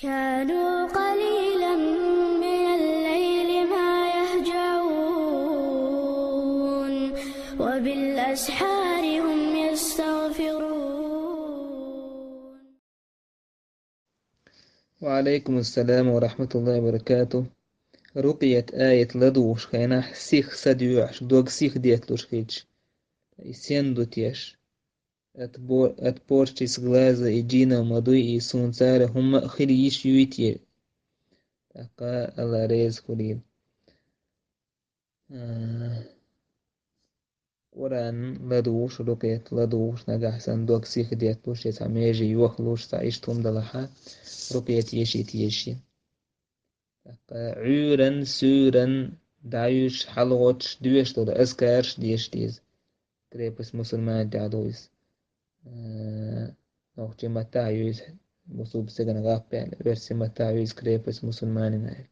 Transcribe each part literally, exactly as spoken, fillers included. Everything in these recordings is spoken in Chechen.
كانوا قليلا من الليل ما يهجعون، وبالأسحار هم يستغفرون. وعليكم السلام ورحمة الله وبركاته. Рукъият аят ладугӀуш хенахь, сих садоьӀуш, дог сих детталуш хилча, и сен ду теш? От бо-, от порчи с глаза и джинов ма дуй, и суна цара хӀумма а хила йиш юй те? ТӀаккха Алла реза хуьлийла. А, Къуръан ладугӀуш, рукъият ладугӀуш, нагахь санна дог сих детталуш, я цхьа меже йохалуш, цхьа иштта хӀума далахьа, рукъият ешийта еза шена. ТӀаккха Ӏуьйранна, суьйранна дӀаюьйш, хьалагӀотташ доьшуш долу азкараш а деша деза. Крепость мусульманин тӀехь ду иза. Э, нохчийн маттахь а ю иза, мусулба стеган гӀап аьлла, оьрсийн маттахь а ю иза, крепость мусульманин аьлла.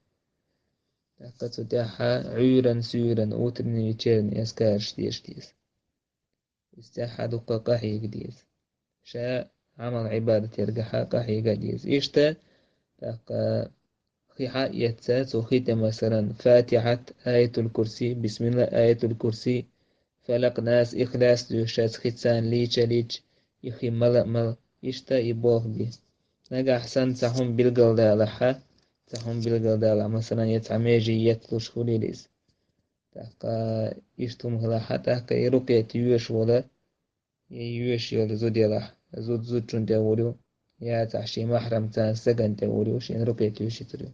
ТӀаккха цу тӀехь Ӏуьйранна, суьйранна, утренний, вечерний азкараш деша деза. Иза тӀехь дуккха къахьега деза. Ша Ӏамал-Ӏибадат яргахьа къахьега а деза. Иштта, тӀаккха хи хьаэцна, цу хи тӀе, масалан, Фатихьат, Аятул-Курси, Бисмилла, Аятул-Курси, Фалакъ, Нас, Ихлас дуьйш, шаьш хи царна лийча а лийча, и хи мала а мала, иштта и болх бе. Нагахь санна цхьа хӀума билгалдалахьа, цхьа хӀума билгалдалахь, масалан, я цхьа меже етталуш хуьлийла иза. ТӀаккха иштта хӀума хилахьа, тӀаккха и рукъият йоьшуш волу, я йоьшуш йолу зуда елахь, зуда зудчунна тӀе а вур ю, я цхьа шен махьрам царна стагана тӀе а вур ю, шена рукъият йоьшуьйтур ю.